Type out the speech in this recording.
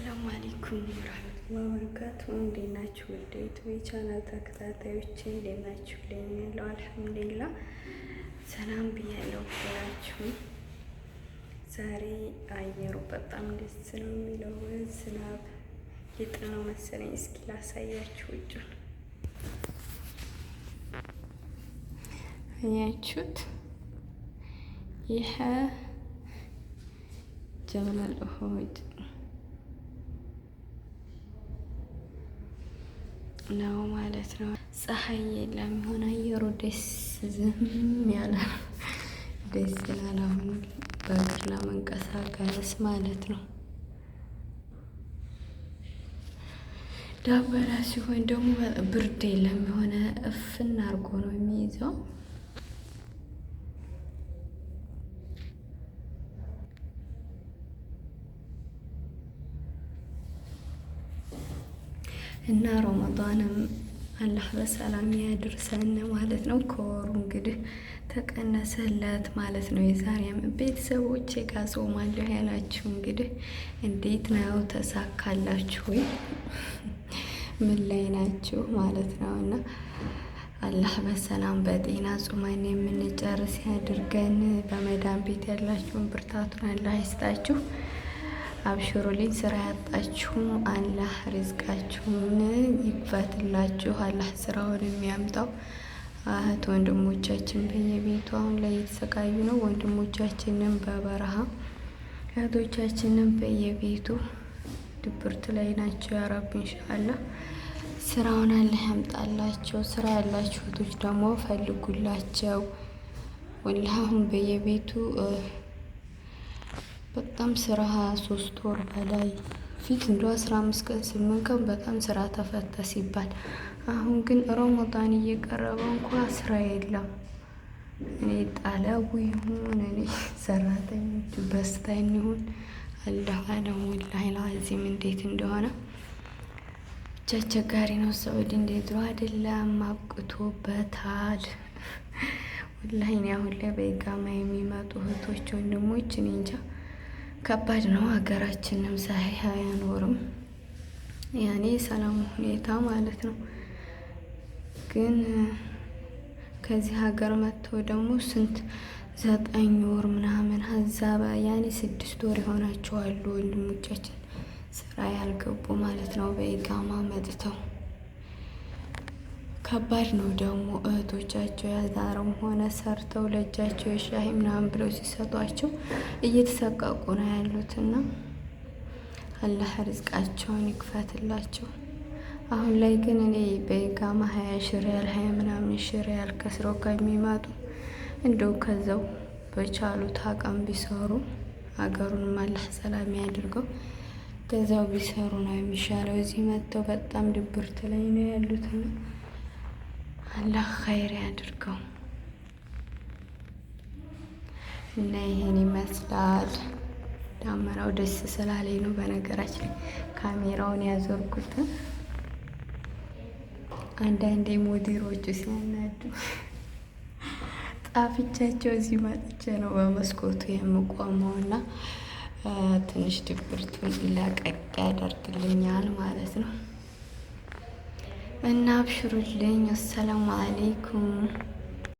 السلام عليكم ورحمة الله وبركاته። እንዴት ናችሁ? ውድ ዩቲዩብ ቻናል ተከታታዮች እንዴት ናችሁ? ልኝ ያለው الحمد لله ሰላም ብያለሁ ሁላችሁም። ዛሬ አየሩ በጣም ደስ ነው የሚለው፣ ዝናብ ሊጥል ነው መሰለኝ። እስኪ ላሳያችሁ ውጩን። አያችሁት? ይህ ጀበል ኡሁድ ነው ማለት ነው። ፀሐይ የለም የሆነ አየሩ ደስ ዝም ያለ ነው። ደስ ይላል። አሁን በእግር ለመንቀሳቀስ ማለት ነው። ዳበራ ሲሆን ደግሞ ብርድ የለም የሆነ እፍን አድርጎ ነው የሚይዘው። እና ረመዳንም አላህ በሰላም ያድርሰን ማለት ነው። ከወሩ እንግዲህ ተቀነሰለት ማለት ነው። የዛሬ ቤተሰቦቼ ጋር ጾማለሁ ያላችሁ እንግዲህ እንዴት ነው ተሳካላችሁ ወይ? ምን ላይ ናችሁ ማለት ነው። እና አላህ በሰላም በጤና ጾመን የምንጨርስ ያድርገን። በመዳን ቤት ያላችሁን ብርታቱን አላህ ይስጣችሁ። አብሽሩልኝ። ስራ ያጣችሁም አላህ ሪዝቃችሁን ይክፈትላችሁ። አላህ ስራውን የሚያምጣው። እህት ወንድሞቻችን በየቤቱ አሁን ላይ እየተሰቃዩ ነው። ወንድሞቻችንን በበረሃ እህቶቻችንን በየቤቱ ድብርት ላይ ናቸው። يا رب إن شاء الله ስራውን አላህ ያምጣላቸው። ስራ ያላችሁ እህቶች ደግሞ ፈልጉላቸው። والله አሁን በየቤቱ በጣም ስራ 3 ወር በላይ ፊት እንደ 15 ቀን 8 ቀን በጣም ስራ ተፈታ ሲባል፣ አሁን ግን ረመዳን እየቀረበ እንኳ ስራ የለም። እኔ ጣለቡ ይሁን እኔ ሰራተኞቹ በስተን ይሁን الله أعلم والله العظيم እንዴት እንደሆነ ብቻ አስቸጋሪ ነው። ሰዑዲ እንዴት ድሮ አይደለም፣ አብቅቶበታል። والله እኔ አሁን ላይ በ إقامة የሚመጡ እህቶች ወንድሞች እኔ እንጃ፣ ከባድ ነው። ሀገራችንም صحيح አያኖርም። ያኔ የሰላሙ ሁኔታ ማለት ነው። ግን ከዚህ ሀገር መጥተው ደግሞ ስንት 9 ወር ምናምን ሀዛባ ያኔ 6 ወር የሆናቸው አሉ ወንድሞቻችን ስራ ያልገቡ ማለት ነው። በ إقامة መጥተው ከባድ ነው ደግሞ እህቶቻቸው ያዛረም ሆነ ሰርተው ለእጃቸው የሻሂ ምናምን ብለው ሲሰጧቸው እየተሰቀቁ ነው ያሉትና አላህ ርዝቃቸውን ይክፈትላቸው። አሁን ላይ ግን እኔ በ إقامة 20 ሺ ሪያል 20 ምናምን ሺ ሪያል ከስረው ከሚመጡ እንደው ከዛው በቻሉት አቅም ቢሰሩ፣ ሀገሩንም አላህ ሰላም ያድርገው። ከዛው ቢሰሩ ነው የሚሻለው። እዚህ መጥተው በጣም ድብርት ላይ ነው ያሉትና አላህ ኸይር ያድርገው። እና ይሄን ይመስላል። ዳመናው ደስ ስላለኝ ነው በነገራችን ላይ ካሜራውን ያዞርኩት። አንዳንዴ ሞዴሮቹ ሲያናዱ ጣፍቻቸው እዚህ መጥቼ ነው በመስኮቱ የምቆመው እና ትንሽ ድብርቱን ለቀቅ ያደርግልኛል ማለት ነው። እና አብሽሩልኝ። السلام عليكم።